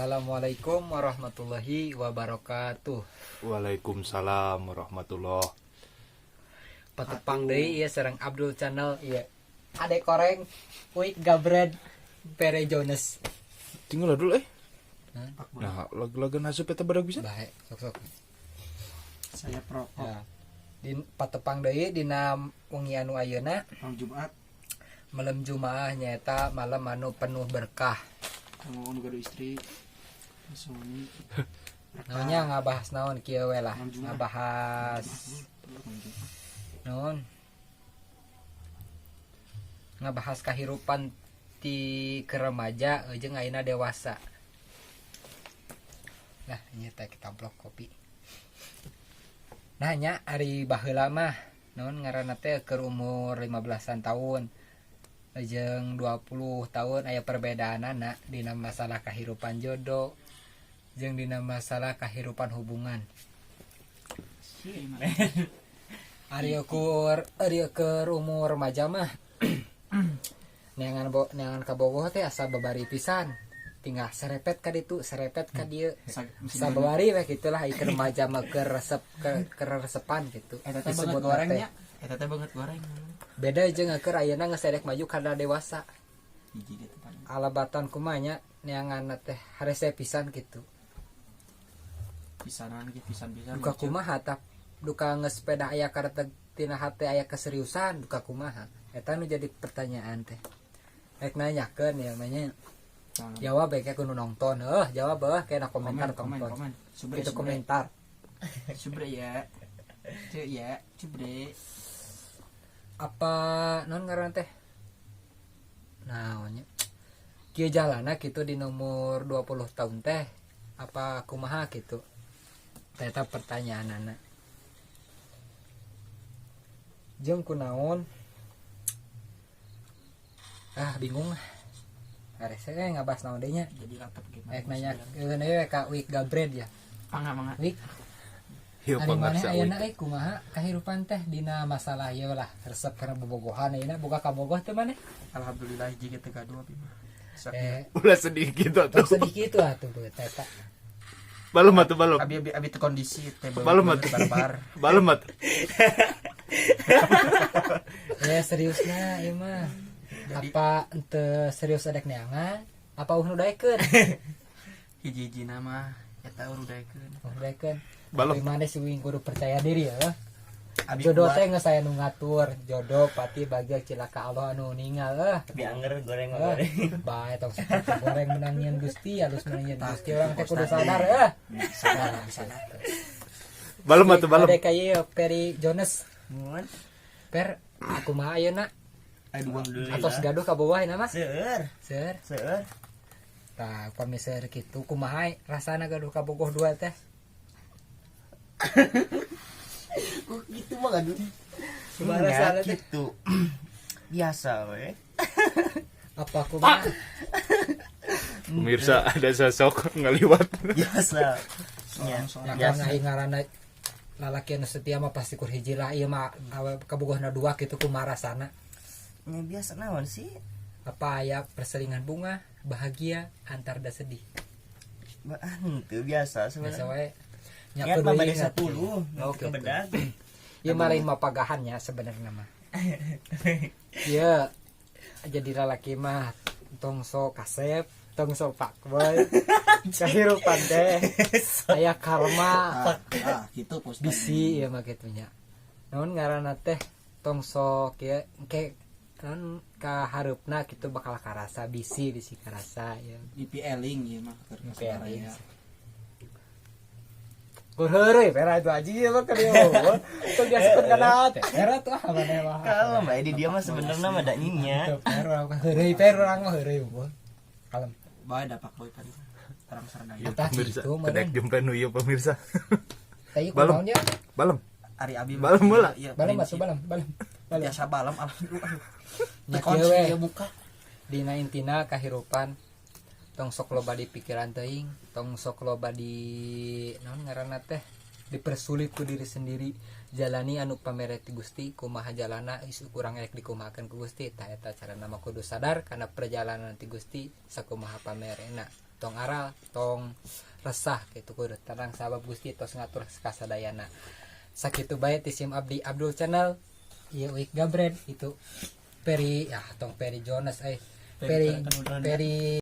Assalamualaikum warahmatullahi wabarakatuh. Waalaikumsalam warahmatullah. Patepang deui ieu sareng Abdul Channel ieu. Ade koreng, Uik Gabred, Pere Jones. Tinggal dulu eh. Hah? Nah, lagu-lagu nasib eta badag bisa. Bae, sok-sok. Saya perokok. Ya. Di patepang deui dina wengi anu ayeuna Malam Jumat. Malam Jumaah, nyaeta malam anu penuh berkah. Kamu nu gaduh istri suami. Naonnya, ngabahas naon kieu we lah. Malam Jumat. Ngabahas Malam Jumat. naon? Ngabahas kahirupan ti ke remaja jeung ayeuna dewasa. Nah, ini teh kita blok kopi. Nah, nya ari baheula mah naon ngaranna teh, keur umur 15-an tahun jeung 20 tahun aya perbedaanana dina masalah kahirupan jodoh jeung dina masalah kahirupan hubungan. Ari ukur umur remaja mah neangan neangan kabogoh teh asa babari pisan, tinggal serepet ka ditu, serepet ka dieu, asa babari we kitu lah. Ieu remaja mah keur resep keur resepan gitu. Eta teh Disebutna banget gorengnya. Teh. Eta teh banget goreng. Beda jeung keur ayeuna geus erek maju kana dewasa. Hiji gitu paling. Alabatan kumanya neangan teh harese pisan gitu. Pisanan gitu, pisan-pisan. Duka kumaha tah, duka geus sepeda aya karetek tina hate aya keseriusan, duka kumaha eta nu jadi pertanyaan teh, rek nanyakeun ya namanya. Nah, jawab bae ku nu nonton, heuh, jawab heuh kena komentar. Komen, tonton. komen. Subre, itu subre. Komentar. Subre ya. Cek ya, subre. Apa non ngaran teh, naonnya kieu jalana gitu di nomor 20 tahun teh, apa kumaha gitu. Eta pertanyaan anak jeung kunaon, ah, bingung. Harusnya eh ngabahas naon deui nya? Jadi ratap gitu. Rek nanya keun we ka Wik Gabred ya. Mangga, mangga. Wik. Ieu Ari maneh pangarsa ayeuna Wik. euy kumaha kahirupan teh dina masalah ieu lah, resep kana bobogohan? Ayeuna boga kabogoh teh maneh? Alhamdulillah hiji teu gaduh abi mah. Sok. Eh. Ulah sedih gitu Tong tuh. Sedih kitu atuh eta. Balem atuh, balem. Abi abi abi teu kondisi teh Balem atuh. Barbar. Balem atuh. Ya seriusna ieu mah. Apa ente serius adek neangan? Apa uh nu daekeun? Hiji-hiji nama eta urudaikeun. Uh daekeun. Balem. Tapi maneh si wing kudu percaya diri ya. Abi Jodoh kuat. Teh geus aya nu ngatur, jodoh pati bagia cilaka Allah anu ninggal eh. Bi anger goreng Eh, goreng. Bae tong sakitu goreng, menangin Gusti, halus menangin Gusti, orang teh kudu Ustad. Sadar eh. Sadar, sadar. Balem atuh, balem. Ada kayak Perry Jones. Mun. Per, aku mah ayeuna Ayo dua. Alhamdulillah. Atos gaduh ka bawah ayeuna mah. Seueur. Seur. Seueur. Tah, upami seur kitu kumaha rasana gaduh kabogoh dua teh? Kok gitu mah gaduh. Kumaha Nya, rasana teh? Gitu. Biasa we. Apa kumaha? Pemirsa, ada sosok ngaliwat. Biasa. Nya. Ya Biasa. kan aing ngaranna lalaki anu setia mah pasti kur hiji lah, ieu mah awe kabogohna dua kitu kumaha rasana? Nya biasa naon sih? Apa aya perselingan bunga, bahagia, antar da sedih? Bah, henteu, biasa Biasa sebenarnya. wae. Nya Niat kudu mah bade ingat. 10, Oh, oh, gitu. ke bedag. Ieu mah lain mapagahannya sebenarnya mah. Ieu jadi lalaki mah tong sok kasep, tong sok fuckboy. Kahirupan teh aya karma. Ah, ah, gitu Pak Ustad. Bisi ya mah kitu nya. Naon ngaranna teh, tong sok ya engke naon ka hareupna kitu bakal karasa, bisi bisi karasa ya. Mimpi eling ieu mah keur Mimpi eling. ya. Kur heureuy pera itu aja ya mah keur ieu. Tong diasupkeun kana teh. Pera tuh ah maneh mah. Kalau mbak di dia mah sebenarnya mah da nyinya. Teu per urang mah heureuy, per urang mah heureuy unggul. Kalem. Bae da Pak Boy tadi. Terang serdaya. Ieu Tah, pemirsa, gitu, meureun. kedek jumpen nu ieu pemirsa. Tah ieu Balem. kunaon nya? Balem. Ari abi mah Balem heula. iya, Balem prinsip. atuh, balem, balem. Balem. Biasa balem, alhamdulillah. Nya Kunci kieu we. ieu muka. Dina intina kahirupan tong sok loba di pikiran teuing, tong sok loba di naon ngaranna teh, dipersulit ku diri sendiri. Jalani anu pamere ti Gusti, kumaha jalana isu kurang rek dikumahakeun ku Gusti. Tah eta carana mah kudu sadar karena perjalanan ti Gusti sakumaha pamerena. Tong aral, tong resah gitu, kudu tenang sabab Gusti tos ngatur kasadayana. Sakitu bae ti sim abdi, Abdul Channel. Ieu Uik Gabred, itu Peri, ah, tong Peri Jonas, eh, Peri Peri.